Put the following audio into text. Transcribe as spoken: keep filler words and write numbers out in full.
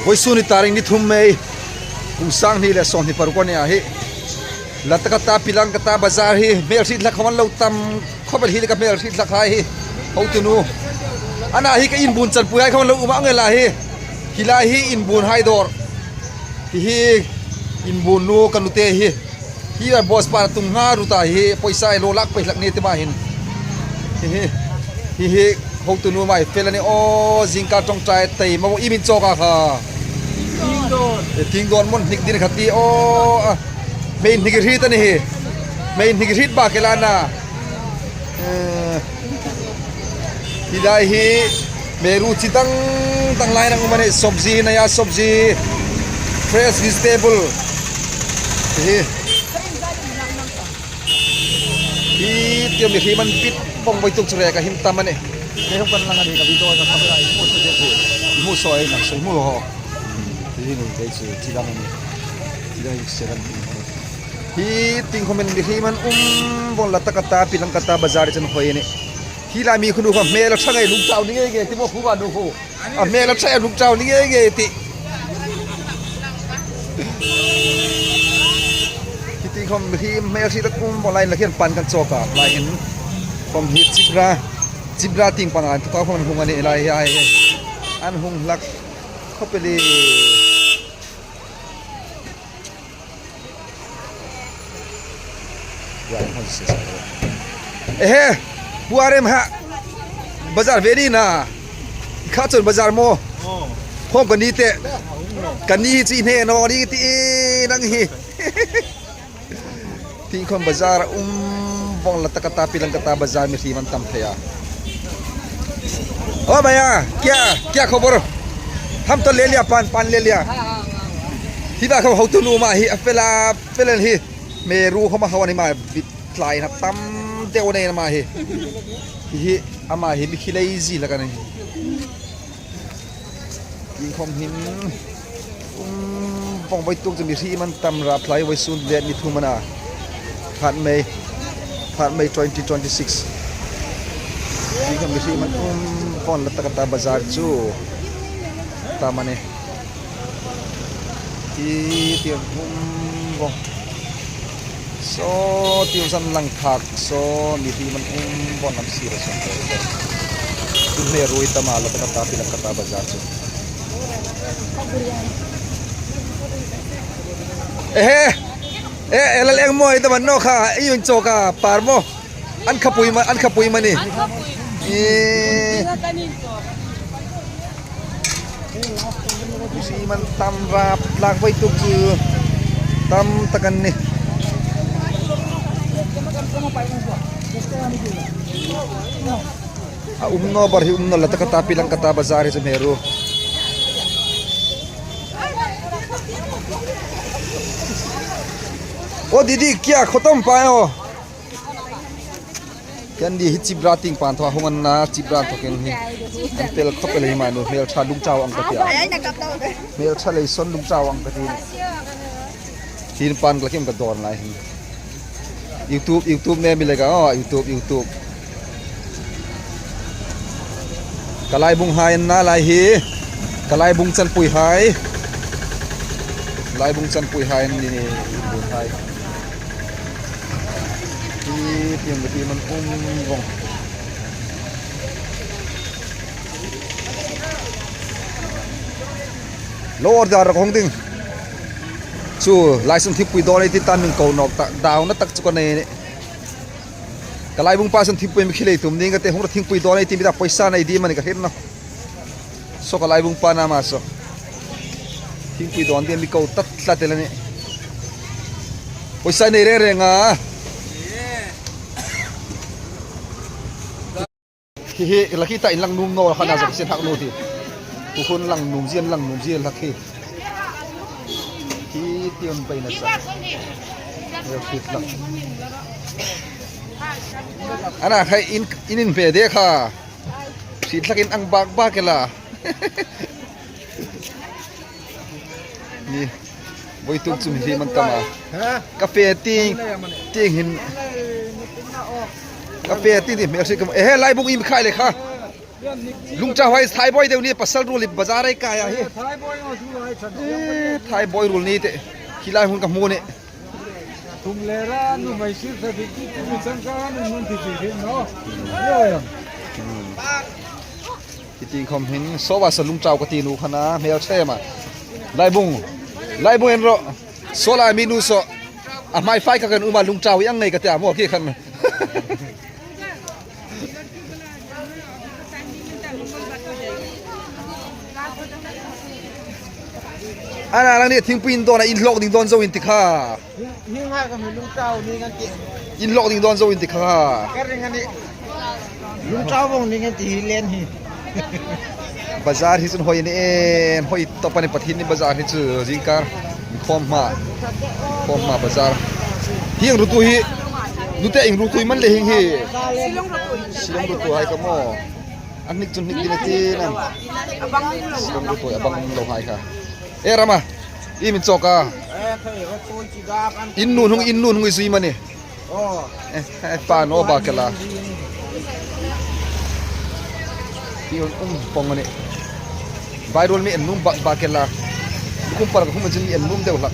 Vawisun ni tarik ni thum May, kum sang hni le sawmhni paruk a ni a hi. Latakata Pilangkata Bazar hi hmel hriet hlak khawm an lo tam khawp el hi le ka hmel hriet hlak hai hi. Hotunu. Ana hi ka inbun chanpui hai khawm an lo um ang el a hi. Hi lai hi inbun hai dawr. Hi hi inbun nu ka nu te hi. Hi a boss pa tum nga ru ta hi, poisa ei lo lak pei hlak ni ti ma hin. Hi hi, hi hi, hotunu mai fel a ni aw, zingkar ṭawngṭai tei ma i min chawk a kha. Thingdawn. E, thingdawn mawn hnik ding kha ti aw, a. Mei hnik hriet a ni hi. Mei hnik hriet bak el a na. Eh, hi lai hi, meru chi dang dang lai nang um a ni, sabji, naya sabji, fresh vegetable. Hi. Hi, tia mihriem an bit bawng boi tuk chu re ka hin tam a ni. Kei hung kan lang a ni ka video ka camera i hmu chu de chu. I hmu saw ei nang saw i hmu haw. Hi ni kei chu chi dang a ni. Chi dang i se kan ti. Hi tieng khawmin mihriem an um vawng, Latakata Pilangkata Bazar chun hoi a ni. Hi lai mi khunu kha hmel a ṭha ngei lungchau ni ngei ngei ti maw khu ba nu khu. A hmel a ṭha ngei lungchau ni ngei ngei ti. Hi tieng khawm mihriem hmel hriet tak um vawng lai la hian pan kan chawk a. Lai hin khawm hi chipra, chipra tieng pan an thuka khawm an hung a ni lai hi a hi. An hung hlak khawp el hi. Ehe, Pu Arem ha. Bazar ve ni na. Kha chun bazar maw. Khawm ka ni te. Ka ni chi hne naw ni ti nang hi. Tieng khawm bazar um vawng, Latakata Pilangkata Bazar mihriem an tam thei a. O bhaiya, kya, kya khobor? Hum to le liya, pan, pan le liya. Hi ba khawm hotunu ma hi, a fel a, fel hi. Meru khawm a hau a ni ma, bit tlai na tam deu nei na ma hi. Hi, ama hi mi khi lazy hlak a ni. Tieng khawm hin, um, vawng boi tuk chu mihriem an tam rap hlak, vawisun date ni thum a na. Third May, third May twenty twenty-six. Tieng khawm mihriem an um vawng, Latakata Bazar chu tam a ni. Hi tieng um vawng. Saw tieng san lang thak, saw mihriem an um vawng lam sir a sawn. Tun hme ruoi tam a, Latakata Pilangkata Bazar chu. Ehe! E, e, la leng mawi ta man naw kha, i un chawk a, par maw? An khapui ma, an khapui ma ni. E. Mihriem an tam rap hlak boi tuk chu tam tak an ni. A um naw bar hi um naw, Latakata Pilangkata Bazar hi chu hme ru. O didi, kya khotom pa o. Kan di hi chipra tieng pan thaw hung an na, chipra thaw ken hi. An tel khawp el hi ma nu, hmel ṭha lungchau ang ka tia. Hmel ṭha lei sawn lungchau ang ka ti. Tin pan ka kim ka dawn lai hi. YouTube, YouTube me mi le ka, oh, YouTube, YouTube. Ka laibung hai an na lai hi. Ka laibung chanpui hai. Laibung chanpui hai an ni ni, bung hai. Hi tieng ka ti man um vawng. Lo order ka hung ding. Chu lai sun thingpui dawn ei ti tan min ko nawk ta, dauna tak chu ka nei. Ka laibung pa sun thingpui mi khi lei tum ding ka te, hung ra thingpui dawn ei ti mi ta, poisa nei di mani ka hriet naw. Saw ka laibung pa na ma saw. Thingpui dawn ding mi ko ta tlat el a ni. Poisa nei reng reng a. Hi hi, la khi ta in lang nuom naw kha na zak sin hak nu ti. Khu khun lang nuom zia, lang nuom zia la khi. Hi ti un pai na sa. Yo, khit lang. Ana khai in, in in pe de kha. Hriet hlakin ang bak bak el a. Ni, voi tuk chu mihriem an tam a. Ha? Ka fe ting, ting hin. Ka fe ting ti hmel si ka, eh, laibung im khai le kha. Lungtau hai Thaiboi deu ni, pasal ruol hi bazar ei kai a hi. Thaiboi ruol ni te. Hi lai hun ka hmu ni. Thum le ra, nuhmei sir sa dik dik mi chang ka, nu nun ti ti hin no. Yo, yo. Hi tieng khom hin, saw va sa Lungtau ka ti nu khan a, hmel ṭhe ma. Laibung. Laibung en ro. Saw lai mi nu saw. A hmai fai ka kan um a, Lungtau i ang nei ka ti a maw khi khan. Ana lang ni thingpui in dawn a, in hlawk ding dawn zo in ti kha. Hi nga ka mi Lungtau ni kan ti. In hlawk ding dawn zo in ti kha. Ka ring a ni. Lungtau vong ni kan ti hi len hi. Bazar hi chun hoi ni en, hoi tawp a ni, Pathienni bazar hi chu zingkar. Khawm hma. Khawm hma bazar. Hi ang rutu hi. Nute ang rutu man le hing hi. Silong rutu hai ka maw. An hnik chun hnik ding a ti nam. Silong rutu a bang lo hai kha. E rama. I min chawk a. In nun hung, in nun hung i zui mani. Eh, eh, pa no ba ke la. Ti un um pong ni. Bai ruol mi en num ba, ba ke la. Kum par ka kum jin en num deu la.